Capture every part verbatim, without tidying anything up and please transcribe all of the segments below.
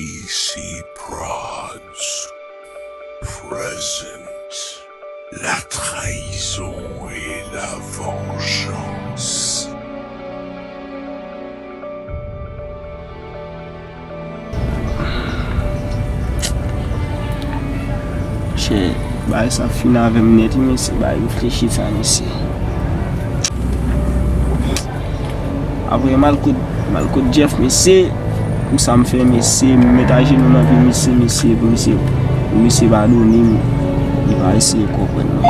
E C Prods present La trahison et la vengeance. Chè, bagay sa fin avè m nèt wi, mesye, bagay reflechi sa, mesye. Apre m al kot, m al kot Jeff, mesye, pou sa m fè, mesye, m met ajenou nan pye misye, mesye, pou misye, pou misye padone m. Li pa eseye konprann mwen.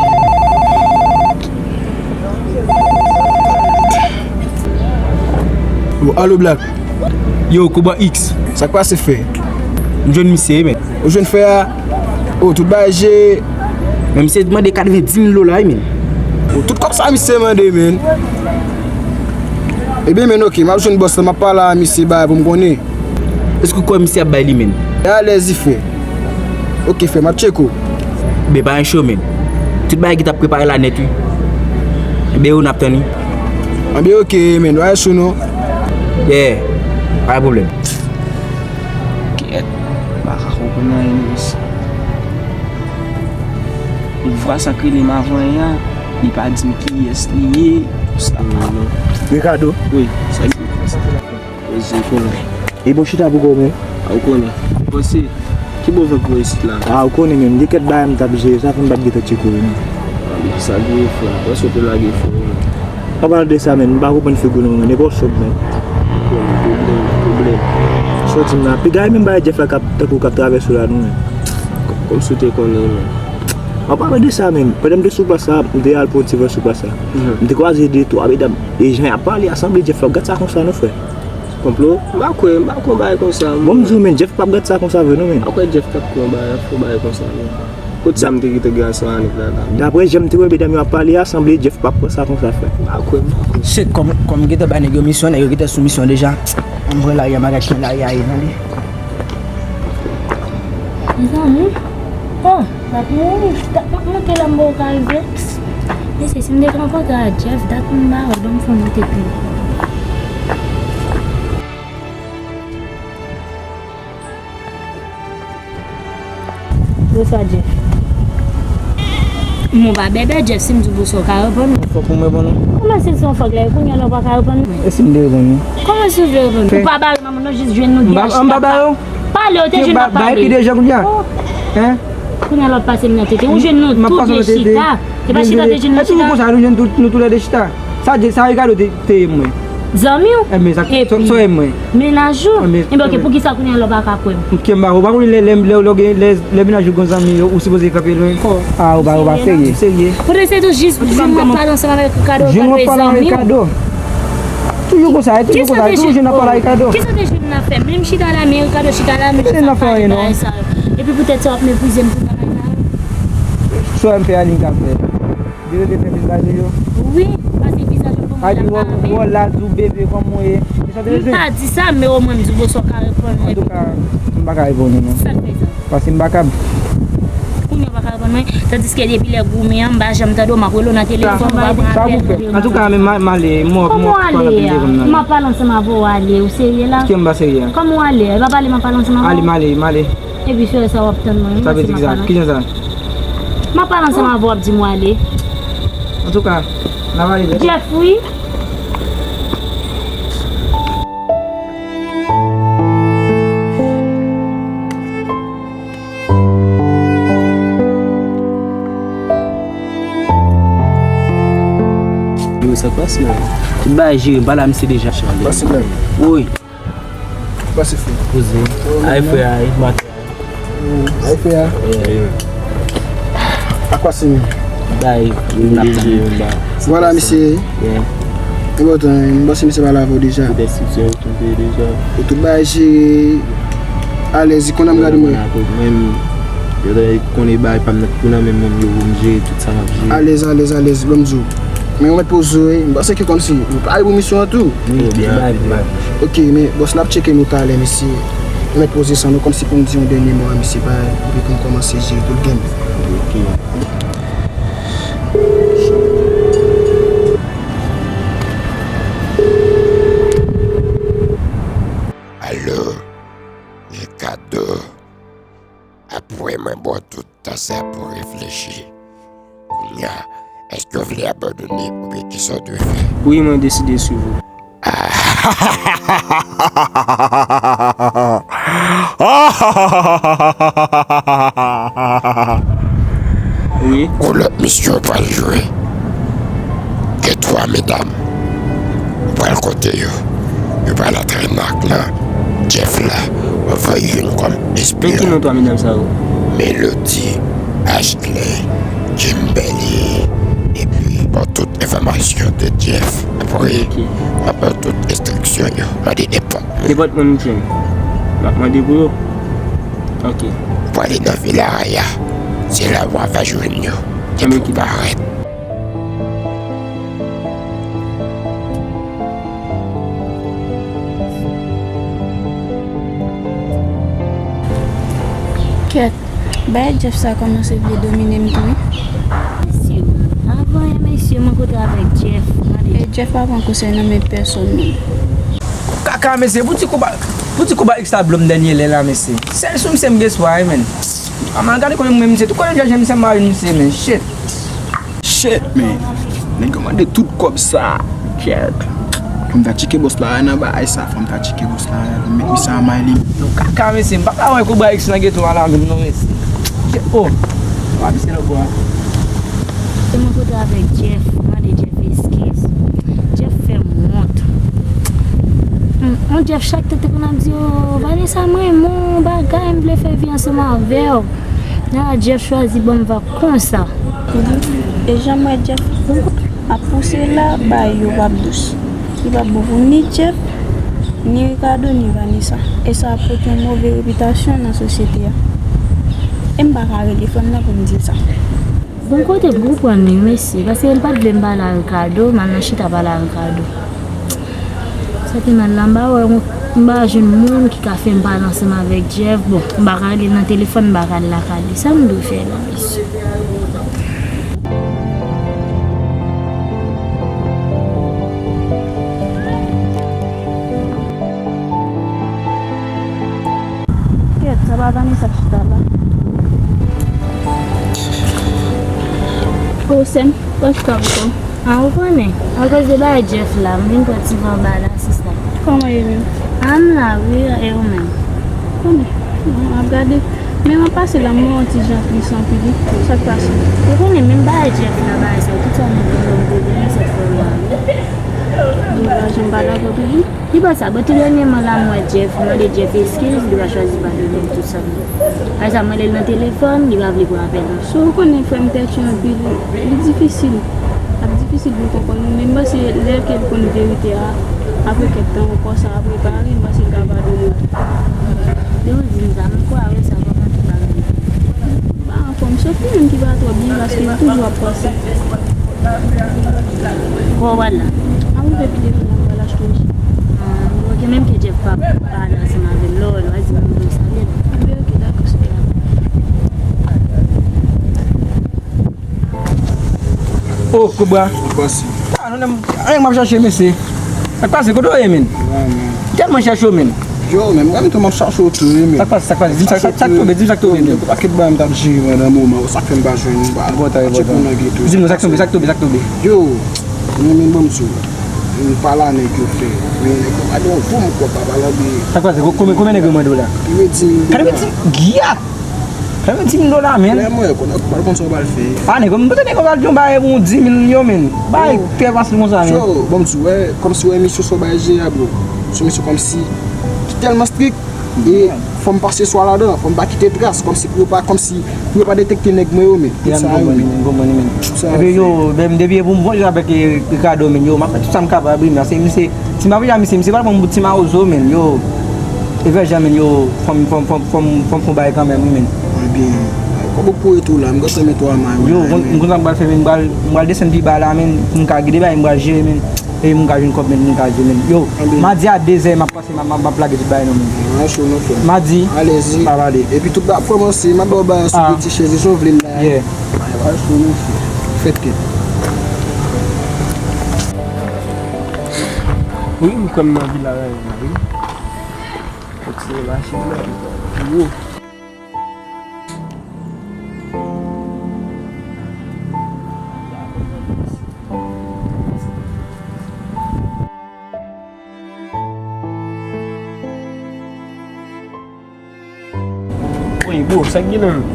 Yo, alo Black. Yo, Kouba X, sa k pase, frè? M jwenn misye, men. Ou jwenn frè a? Oh, tout bagay jere. Men misye mande katrevenndis mil dola wi, men. Oh, tout kòb sa misye mande, men. Ebyen, men, oke, m ap jwenn bòs la, m ap pale a misye bagay pou m konnen. Èske w kwè misye ap bay li, men? E alèz wi, frè. Oke, frè, m ap tcheke w. Ebyen, pa gen cho, men. Tout bagay ki t ap prepare la nèt, wi. Ebyen, yo, n ap tann, wi. Ebyen, oke, men, pa gen cho, non. Yeah, pa gen pwoblèm. Kèt, m pa ka konprann anyen nan mesye. Yon vwa sa k rele m avan yè a, li pa di m kiyès li ye, sa. Ricardo? Wi, sa ki. Poze konnen. E bon chita pou kò w menm. A ou konnen. Pase, ki bò vant mwen isit la? A ou konnen menm, gen kèk bagay m t ap jere, sa fè m pa t gentan tcheke w menm. A, men ki sa k genyen frè? Pase w te lage fò wi. Pa pale de sa menm, m pa konprann figi w non menm, e pa w sòt menm. Pwoblèm, pwoblèm. Sa w di m la, piga e menm bagay Jeff la k ap, tankou k ap travèse w la non menm. Kòmsi w te konnen menm. Pa pale de sa menm, pandan m te sou plas la, m te al pran yon ti van sou plas la. M te kwaze de twa medam, e jan y ap pale a sanble Jeff la, gad sa konsa non frè. Konplo? M pa kwè, m pa kwè yon bagay konsa. Bon, m di w, men Jeff p ap gad sa konsa vre non, men. M pa kwè Jeff t ap kwè yon bagay, fè yon bagay konsa, non. Kot sa m te kite gason Annik la, la? Daprè jan m te wè medam yo ap pale a, sanble Jeff p ap pran sa konsa, frè. M pa kwè, m pa kwè. Se kòm, kòm gentan bay nèg yo misyon, nèg yo gentan sou misyon deja. Ann pran lari a, m a gad kijan lari a ye, tande. Mezanmi. Oh, dat mwen, dat mwen te la m poko ka rive. Mesye, si m te rankontre ak Jeff, dat m pa wè, ban m fè yon tete. Bonswa, Jeff. Mwen pa bèbè, Jeff, si m di w bonswa, w ka reponn mwen? Fòk pou mwen reponn ou. Kòman si l se yon fòk la, e kounye a la w pa ka reponn mwen? E si m te reponn ou? Kòman si w vle reponn mwen? Ou pa bare manman non, jis jwenn nou de a chita. M pa bare w. Pale, ou te jwenn n ap pale. Ba epi de jan kounye a. Oh. Hein? Kounye a l ap pase m nan tete. Ou jwenn nou tou de chita. E pa chita te jwenn nou chita. E tou konsa, nou jwenn nou tou lè de chita. Sa, sa Ricardo te, te ye mwen. Zanmi w? Enben, sa, sa, sa ye mwen. Mennaj ou? Enben, oke, poukisa kounye a l ap pa ka kwè m? Oke, m ba, ou pa konnen lè, lè, lè, lè, lè mennaj ou gen zanmi, ou sipoze kanpe lwen. A, ou pa, ou pa serye. Serye. Poutèt se tou jis jwenn w ap pale ansanm avèk Ricardo, Ricardo e zanmi w. Toujou konsa, e toujou konsa, toujou jwenn ap pale a Ricardo. Kisa w te jwenn nan fè? Menm chita la, men Ricardo chita la, men sa pale bagay sa yo. Epi poutèt sa w ap meprize m pou bagay sa yo. Sa w m fè a li m ka fè. Li rete fè vin bagay yo. Wi, pase vizaj ou pou mwen la pa renmen. Wòl la di w bebe kòman w ye. M pa di sa, men omwen m di w bonswa w ka reponn mwen. Antouka, m pa ka reponn ou non. Sa k fè sa? Paske m pa kab. Kounye a w pa ka reponn mwen, tandiske depi lè goumen an, m pa janm tande w, m ap rele w nan telefòn, ou pa pran apèl mwen. Antouka, men m a, m ale, m wè, m wè, m ap pale ansanm avè w, ale, ou serye la? Kiyès m pa serye a? Kòman w ale? E pa pale m ap pale ansanm avè w? Ale, m ale, m ale. Epi sou sa w ap tann mwen wi, paske m ap pale. Sa vle di ki sa? Kijan sa? M ap pale ansanm avè w, w ap di m w ale. Antouka, n ap ale byen. Jeff wi. Yo, sa k pase la? Tout bagay jere, m pale a misye deja. Pase menm. Wi. Pase frè. Poze. Ay frè, ay maten. Ay frè. Yeah. Ak pase menm. Bay, n ap tann. Vwala, mesye. Yeah. Enpòtan, m panse misye pale avè w deja. Tout enstriksyon yo tonbe deja. E tout bagay jere. Alèz, li konn ap gade mwen. Mwen, yo te konnen bagay pa m nan, tou nan men m, yo pou m jere tout sa m ap jere. Alèz, alèz, alèz, ban m di w. Men ou mèt poze w, wi. M panse ke kòmsi ou pare pou misyon an tou. Wi, byen, byen. Ok, men bòs la ap tcheke nou talè, mesye. Ou mèt poze san nou kòmsi pou m di yon dènye mo a misye, pa epi pou m kòmanse jere tout game. Ok. Alo? Ricardo, apre mwen ba w tout tan sa pou reflechi. Kounye a, èske w vle abandone oubyen kisa w dwe fè? Wi, mwen deside swiv ou. Wi. Yon lòt misyon pral jwe. Gen twa medam. Ou pral kote yo. Yo pral antrene ak nan Jeff la. Mwen voye youn kòm espyon. Men ki non twa medam sa yo? Melody, Ashley, Kimberly. Epi, bon, tout enfòmasyon de Jeff. Apre, ok, mwen ba w tout enstriksyon yo. Mande nenpòt moun. Nenpòt moun, m ap mande pou yo. Ok. Pou ale nan Vila Raya. Se la w ava jwenn yo. Depi w parèt. Kèt, bagay Jeff sa kòmanse vle domine m tou wi. Mesye, avan yè mesye m rankontre avèk Jeff. E Jeff pa pran konsèy nan men pèsonn non. Kaka mesye, pou ti kouba, pou ti kouba X la blo m dènye lè la mesye. Sèl sou misye m gen espwa wi menn. Manman gade konbyen mwen misye, tout kote m chache misye m pa jwenn misye menn, shit. Shit, man. Nèg yo mande tout kòb sa. Kèt. Fò m ta tcheke bòs la nan bagay sa. Fò m ta tcheke bòs la. Met misye a may li. Yo kaka mesye. M pa ka wè kouba X nan geto a la menm non mesye. Kèt. Oh. Wa misye lòt bò a. Se mwen kote avèk Jeff. Mande Jeff eskiz. Jeff fè m wont. Hmm, on Jeff chak tenten pou n ap di, oh, Vanessa, mwen, mon bagay, m vle fè vi ansanm avè w. Nan Jeff chwazi ban m vag konsa. E jan m wè Jeff ap pouse la, bagay yo p ap dous. Li p ap bon pou ni Jeff, ni Ricardo, ni Vanessa. E sa ap pote yon move repitasyon nan sosyete a. E m pa ka rele fanm nan pou m di l sa. Bon, kote m konprann li, mesye, paske l pa t vle m pale a Ricardo, m al nan chita pale a Ricardo. Sa te mal la, m pa wè, m pa jwenn moun ki ka fè m pale ansanm avèk Jeff. Bon, m pa ka rele l nan telefòn, m pa ka al lakay li. Sa m dwe fè la, mesye? Kèt, sa pa Vanessa k chita la. O, sè m, pa chita ankò. A, ou konnen, akoz de bagay Jeff la, m vin pran ti van anba la, sista. Kòman ye menm? A, m la, wi, e ou menm? Konnen, m ap gade. Men m ap pase la, m wè yon ti jan tris anpil, wi. Sa k pase? Ou konnen, menm bagay Jeff la, bagay sa, tout sa m di, m di, m di, sa k fè m la. Degaje m pa dakò toujou. Li pa sa, bon, tou dènyèman la, m wè Jeff, m mande Jeff eskiz, li pa chwazi padone m, tout sa. Apre sa, m rele l nan telefòn, li pa vle pran apèl mwen. So, ou konnen frè m tèt yo anpil, li difisil. L ap difisil pou l konprann ou, men m panse lè ke l konn verite a, apre kèk tan ankò, sa ap repare, m panse l ka padone w tou. Lè w di m sa, m kwè w sa, kòman tout bagay yo? M pa anfòm, sòf li menm ki pa twò byen, paske l toujou ap panse. Kwa w al la? A, m rive pile pou m al achte yon jus. Ah, ok, menm ke Jeff pa pale ansanm avè m, lè w wè l, w a di m pou m salye l. Anben, ok, dakò, sou la. Oh, Kobra. Sa, non, non, anyen m ap chache, mesye. Sa k pase, kote w ye, menn? M tèlman chache w, menn. Yo, menn, mwen menm tou m ap chache w tou, wi, menn. Sa k pase, sa k pase? Di m sa, sa, sa k tonbe, di m sa k tonbe, menn. Gen pakèt bagay m t ap jere pandan moman, sa k fè m pa jwenn ou, pa tcheke w nan geto. Di m non, sa k tonbe, sa k tonbe, sa k tonbe. Yo, men, men, ban m di w, m pale a nèg yo fè, men nèg yo pa gen yon gwo m kòb, pa pale de. Sa k pase? Ko-, konbyen, konbyen nèg yo mande w la? Katrevendiz mil dola. Katrevendiz, giyat! Fè m di mil dola, menn. Lè mwen, konnen ou pral konn sa w pral fè. A, nèg, m panse nèg yo pral di yon bagay pou yon di mil yo, menn. Bagay trè fasil konsa, menn. Yo, bon, m di w, wè, kòmsi, wè, misyon sa w bay jere a, bro. Se yon misyon kòmsi ki tèlman strik. E fò m pase swa ladan, fò m pa kite tras, kòmsi pou yo pa, kòmsi pou yo pa detekte nèg mwen yo, menn. Tout sa yo, menn. M konprann, menn. Epi yo, menm depi e pou m voye avèk, e, Ricardo, menn, yo, m ap fè tout sa m kapab, wi, men se misye, si m pa voye a misye, misye pral pran m pou ti mawozo, menn, yo. E fè jan, menn, yo, fò m, fò m, fò m, fò m, fò m fè yon bagay kanmenm, wi, menn. Ebyen, kòb ou pou ret ou la, m gentan met ou a may, wi. Yo, m konn, m konn sa m pral fè, menn, m pral, m pral desann pi ba la, menn, pou m ka gen de bagay m pral jere, menn, e m ka jwenn kòb, menn, m ka jere, menn. Yo, madi a dezè, m ap pase, m ap, m ap, m ap lage tout bagay nan men. Mwen cho non, frè. Madi, alèz, wi, m ap ale. Epi tout bagay ap kòmanse, m ap ba w bagay sou piti chèz, jan w vle l la. Yeah. Mwen cho non, frè. Fèt kèt. Wi, m kwè m nan Vila Raya la, wi. Ti machin nan, yo. Wi, bro, sa k gen nan?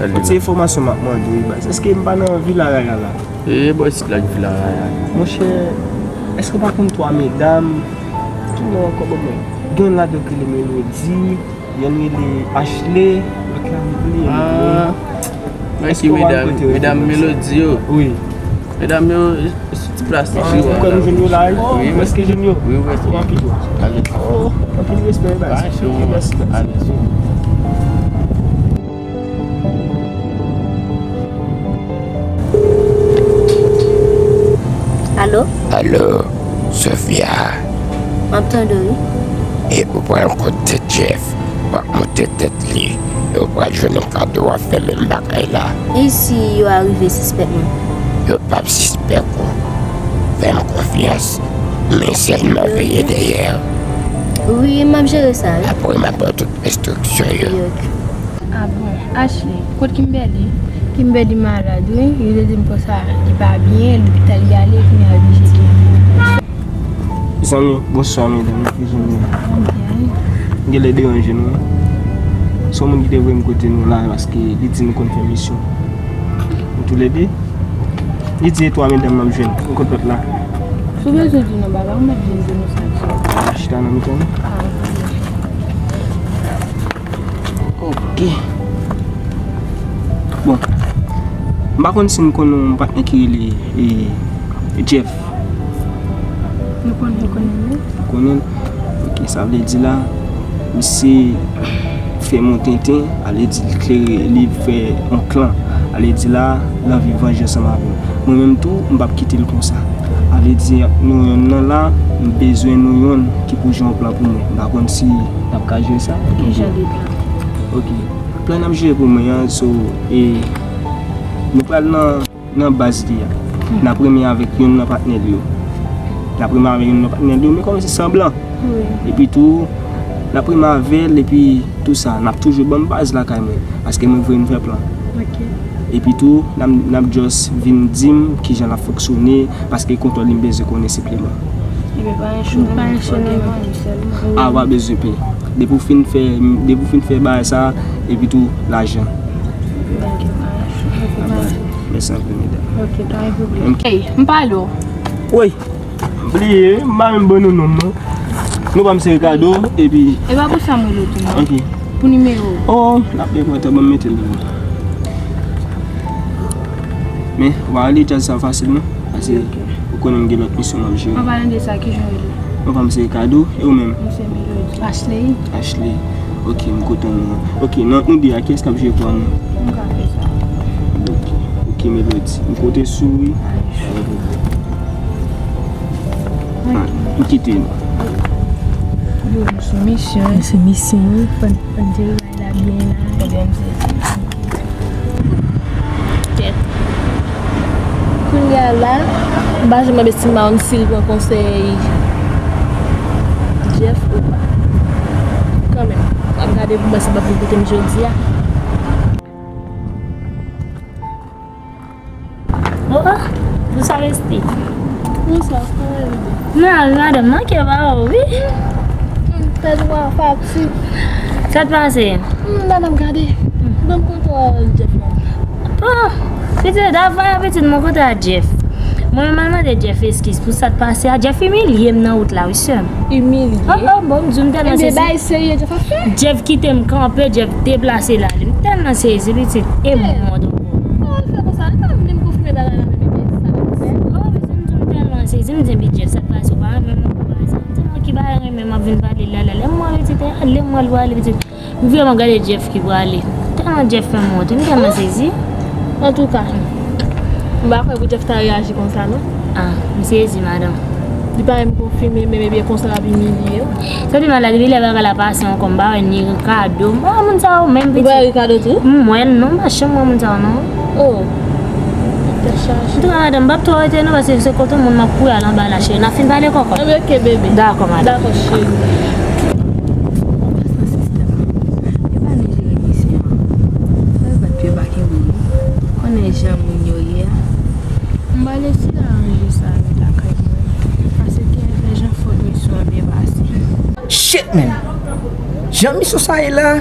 Yon ti enfòmasyon m ap mande w, baz. Èske m pa nan Vila Raya la? E, bò, isit la, Vila Raya. Monchè, èske w pa konn twa medam? Ki non ankò, bò, mwen? Gen youn ladan ki rele Melody, youn rele Ashley, lòt la, m bliye non li. Ah, men ki medam, medam Melody yo? Wi. Medam yo, sou ti plas li. Ah, ou kwè m jwenn yo la, wi? Wi, wi. Ou èske jwenn yo? Wi, wi. Anpil. Ale. Oh, anpil respè, baz. Mèsi, mèsi. Ale. Alo? Alo, Sofia. M ap tande w, wi. E ou pral kote Jeff, w ap monte tèt li, e ou pral jwenn yon kado w ap fè menm bagay la. E si yo arive sispèk mwen? Yo p ap sispèk ou. Fè m konfyans, men sèlman veye dèyè. Wi, m ap jere sa, wi. Apre, m ap ba w tout enstriksyon yo. Wi, ok. Ah bon, Ashley, kot Kimberly? Kimberly malad, wi. Yo te di m konsa, li pa byen, lopital li ale, kounye a li cheke. Zanmi, bonswa, medam, eskize m. Byen. M genlè deranje nou. Se yon moun ki te voye m kote nou la, paske li di nou konn fè misyon. Nou toulède. Li di e twa medam m ap jwenn. Yon kot lòt la. Si w bezwen di non, baba, ou mèt vin di nou sa, di. Chita nan mitan nou. Ah, ok. Ok. Bon. M pa konn si n konn yon patnè ki rele, e, Jeff. Nou konnen, nou konnen, wi. Ou konnen l? Ok, sa vle di la, misye fè m yon tenten, ale di l klere, li fè yon klan. Ale di la, l anvi vanje ansanm avè m. Mwen menm tou, m p ap kite l konsa. Ale di nou yonn nan la, m bezwen nou yonn ki pou jwe yon plan pou mwen. M pa konn si n ap ka jere sa. Ki jan de plan? Ok. Plan n ap jere pou mwen an, so, e, nou pral nan, nan baz li a. N ap renmen avèk youn nan patnè l yo. N ap renmen avèk youn nan patnè l yo, men kòm se sanblan. Wi. Epi tou, n ap renmen avè l, epi tou sa, n ap toujou ban m baz lakay mwen, paske mwen vle n fè plan. Ok. Epi tou, n ap, n ap just vin di m kijan l ap fonksyone, paske kontwòl li m bezwen konnen senpleman. Ebyen, pa enchone, pa enchone, non, sèlman. A, w pa bezwen pè. Depi w fin fè, depi w fin fè bagay sa, epi tou, lajan. Dakò, pa enchone. Mèsi anpil, medam. Ok, pa gen pwoblèm. Ey, m pale w. Woy, m bliye, m pa menm ban nou non m, non. Nou ban m se Ricardo, epi... E pa pou sa m rele w tou, non. Ok. Pou nimewo. Oh, n ap byen kontan, ban m mete l pou ou. Men, ou pa rele djaz sa fasil, non. Paske ou konnen m gen lòt misyon m ap jere. An palan de sa, kijan w rele? Non, pa m se Ricardo, e ou menm? M se Melody. Ashley. Ashley. Ok, m kontan wè w. Ok, nan nou de a, kiyès k ap jwe pou nou? M ka fè sa. Ok, ok, Melody. M konte sou ou, wi. Pa gen pwoblèm. Ah, m kite nou. Yo, nou sou misyon. Nou sou misyon, wi. Fò n, fò n jere bagay la byen la. Ebyen, m sezi. Kèt. Kounye a la, m pa janm mande Silmaron si l pran konsèy Jeff ou pa. Kanmenm, m ap gade pou m wè si l p ap vin kote m jodi a. Oh, oh, bonswa, Bestie. Bonswa, kòman w ye? Mwen la wi, madanm, manke pa w, wi. Hmm, tèt mwen fati. Sa t pase? Hmm, madanm, gade. Ban m kontwòl Jeff la. Oh, pitit, avan yon pitit, mwen kontre a Jeff. Mwen menm al mande Jeff eskiz pou sa t pase a. Jeff imilye m nan wout la, wi, sè m. Imilye? Oh, oh, bon, m di w, m tèlman sezi. Ebyen, bagay serye Jeff ap fè. Jeff kite m kanpe, Jeff deplase l ale. M tèlman sezi, pitit. E mwen, mwen, mwen. Kòman l fè konsa? Li pa menm konfime bagay la menm, ebyen, sa l ap fè. Oh, pitit, m di w, m tèlman sezi, m di, "Ebyen, Jeff, sa k pase, ou pa renmen m ankò, pa sa." M di, "Mwen ki pa renmen m ap vin pale l la, la, lè m wè pitit, lè m wè l prale, pitit." M vrèman gade Jeff ki prale. Tèlman Jeff fè m wont, wi, m tèlman sezi. Antouka, m pa kwè pou Jeff ta reyaji konsa, non. Ah, m sezi, madanm. Li pa menm konfime, menm ebyen konsa l ap imilye w. Sa pi mal la, depi lè bagay la pase ankò, m pa wè ni Ricardo. M pa wè moun sa yo menm, pitit. Ou pa wè Ricardo tou? M wè l non, m pa janm wè moun sa yo non. Oh. Tèt chaje. Antouka, madanm, m p ap twò rete non, paske se kote moun m ap kouri al anba la, cheri. N ap fin pale kòkòt. Anben, ok, bebe. Dakò, madanm. Dakò, cheri. Men, jan misyon sa ye la,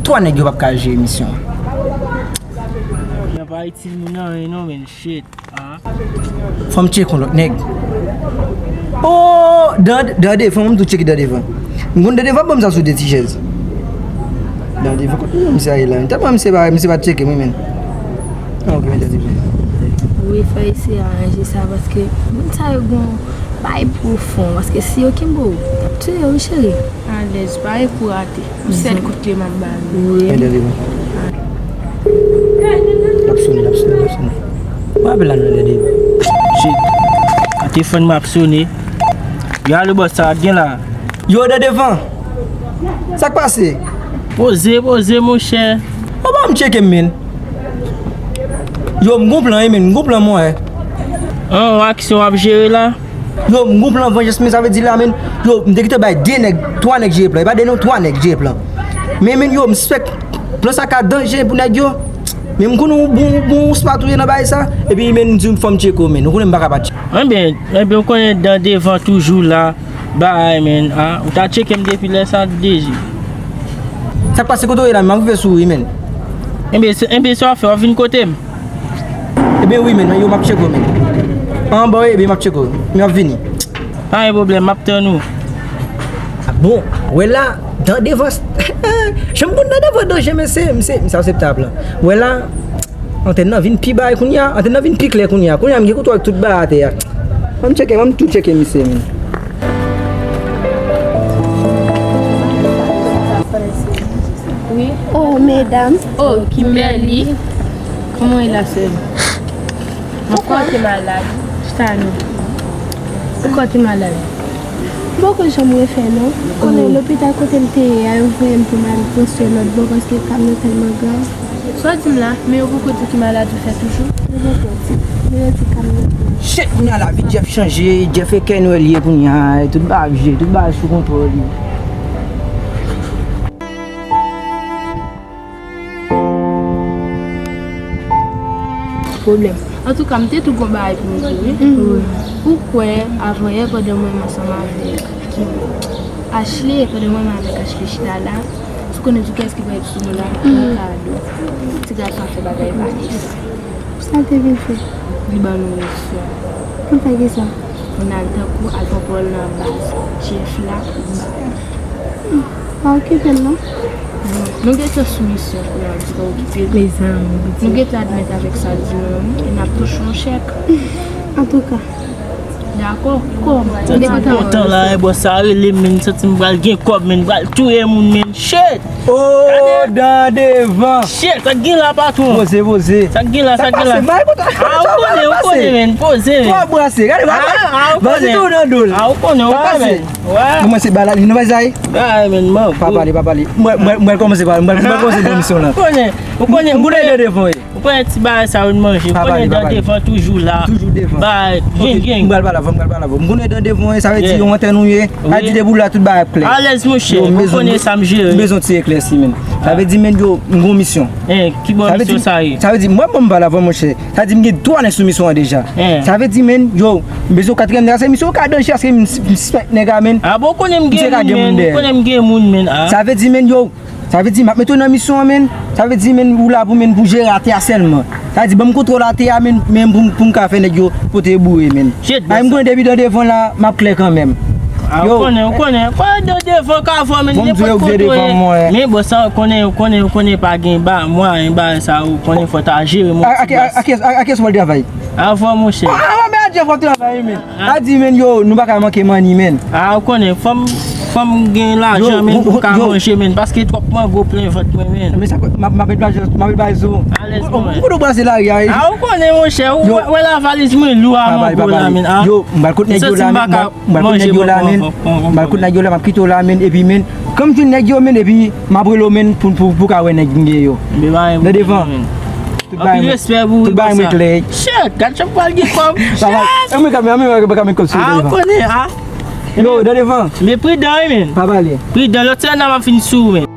twa nèg yo p ap ka jere misyon an. Nan pa itil moun nan, non, men shit. Fò m tcheke yon lòt nèg. Oh, dan, dan devan, fò m tou tcheke dan devan. M konn dan devan, ban m sa sou de ti chèz. Dan devan, kote misye ale la? Tèlman misye pa, misye pa tcheke m, wi, men. Ah, ok, men dan devan. Wi, fò eseye aranje sa, paske moun sa yo gon bay pwofon, paske si yo kenbe w, t ap tiye w, wi, cheri. Alèz, pa gen kou rate. Yon sèl kout kle m ap ba l. Wi. L ap sonnen, l ap sonnen, l ap sonnen. Mwen apèl la nan dènye. Shit. Nan telefòn mwen ap sonnen. Yo, alo bòs, sa w ap gen la? Yo, nan devan. Sa k pase? Poze, poze, monchè. Ou pa m tcheke m, men. Yo, m gon plan, wi, men. M gon plan, mwen. An, yon aksyon w ap jere la? Yo, m gon plan vanjans, men sa vle di la, men, yo, m te gentan bay de nèg, twa nèg jere plan. E pa de non, twa nèg jere plan. Men, men, yo, m sispèk plan sa ka danje pou nèg yo. Men m konnen w bon, bon, w smat ou ye nan bagay sa. Epi, men, m di w fò m tcheke w, men. Ou konnen m pa ka pa tcheke. Enben, enben, ou konnen dan devan toujou la. Bay, men, a. Ou ta tcheke m depi lè sa deja. Sa k pase kote w ye la, men m ap rive sou ou, wi, men. Enben, se, enben, sa w ap fè, w ap vin kote m? Ebyen wi, men, yo, m ap tcheke w, men. Anba w ye, ebyen, m ap tcheke w. M ap vini. Pa gen pwoblèm, m ap tann ou. Ah bon, wè la, dan devan, jan m konn dan devan danje, men se, se, se aseptab la. Wè la, antèn nan vin pi bay kounye a, antèn nan vin pi klè kounye a. Kounye a, m gen kontwòl tout bagay atè a. Ban m tcheke, ban m tou tcheke misye, men. Wi. Oh, medam. Oh, Kimberly. Kòman w ye la, sè m? Ou kò te malad. Chita non. Ou kò te malad. M poko janm refè non. Ou konnen lopital kote m te ye a, yo voye m pou m al transfere lòt bò paske ka m nan tèlman grav. Sa w di m la, men yo poko di w ki maladi w fè toujou? Yo poko di. Men yo di ka m nan. Shit, kounye a lavi Jeff chanje, Jeff e Kenwell ye kounye a, tout bagay ap jere, tout bagay sou kontwòl li. Pwoblèm. Antouka, m te tou gon bagay pou m di w, wi. Ou kwè, avanyè, pandan mwen menm ansanm avèk Ashley, pandan mwen menm avèk Ashley chita la, si w konnen tou kiyès ki pral sou nou la, yon kado. Ti gason ap fè bagay Vanessa. Sa l te vin fè? Li ban nou misyon. Konsa ki sa? Pou n al tankou al pran pawòl nan baz Jeff la pou ba. Pa okipe l non. Bon, nou gentan sou misyon kounye a, di pa okipe l. Mezanmi, pitit. Nou gentan admèt avèk sa l di nou an, wi, e n ap touche yon chèk. Antouka. Dakò, kòman? Santi m kontan la, e bò sa rele m, men santi m pral gen kòb, men pral touye moun, men shit! Oh, dan devan. Shit, sa k gen la, patwon? Poze, poze. Sa k gen la, sa k gen la? Sa k pase? Bay kontan. Ah, ou konnen, ou konnen, men. Poze, men. Twò brase. Gade, ah, ah, ou konnen. Vas-y, tou nan do l. Ah, ou konnen, ou konnen. Wè. Kòmanse ba la, li nan vay sa ye? Bay, men, man. Pa pale, pa pale. Mwen, mwen, mwen kòmanse pale, mwen, mwen kòmanse ban misyon lan. Ou konnen, ou konnen, ou konnen. Ou konnen dan devan ye. Ou konnen ti bagay sa yo n manje. Ou konnen dan devan toujou la. Toujou devan. Bay, gen, gen. M pral pale avè w, m pral pale avè w. M konnen dan devan ye, sa vle di yon antèn ou ye. Sa di depi w la tout bagay ap klè. Alèz, monchè. Ou konnen sa m jere. M bezwen ti eklèsi, men. Sa vle di, men, yo, m gon misyon. Ki bò misyon sa ye? Sa vle di, mwen, bon, m pale avè w, monchè. Sa di m gen twa nèg sou misyon an deja. Sa vle di, men, yo, m bezwen katriyèm nèg la, se misyon ka danje, paske m, m sispèk nèg la, men. Ah bon, konnen m gen moun, men. Konnen m gen moun, men. Sa vle di, men, yo, sa vle di, m ap mete w nan misyon an, men. Sa vle di, men, ou la pou, men, pou jere atè a sèlman. Sa vle di, ban m kontwòl atè a, men, men pou, pou m ka fè nèg yo pote boure, men. Ay, m konnen depi dan devan la, m ap klè kanmenm. Ah, ou konnen, ou konnen. Konnen dan devan ka avè w, men nenpòt kote w ye. Men bon, sa, ou konnen, ou konnen, ou konnen pa gen ba, mwayen ba, sa, ou konnen fò ta jere, mon ti bòs. A, a, a, a kiyès, a, a kiyès w al travay? Avè w, monchè. Ah, ah, men a Jeff w ap travay, men. A di, men, yo, nou pa ka manke manni, men. Ah, ou konnen, fò m, fò m gen lajan, men, pou m ka manje, men, paske twòp mango plen vant mwen, men. Men sa, m ap, m ap met lajan, m ap met bay zo. Alèz, mwen. Ou konnen w brase lari a, wi. Ah, ou konnen, monchè, ou wè, wè la valiz mwen lou a mango la, men. Yo, m pral kot nèg yo la, men. M pral kot nèg yo la, men. M pral kot nèg yo la, m ap kite w la, men. Epi, men, kan m jwenn nèg yo, men, epi m ap rele w, men, pou, pou, pou ka wè nèg m gen yo. Nan devan. Tout bagay mwen, tout bagay mwen klè. Shit, gad jan m pral gen kòb. Papa, anmwe ka, anmwe ka met kòb sou devan. Ah, ou konnen, ah. Yo, nan devan. Men pridan, wi, men. Pa pale. Pridan, lòt semèn nan m ap vin sou ou, men.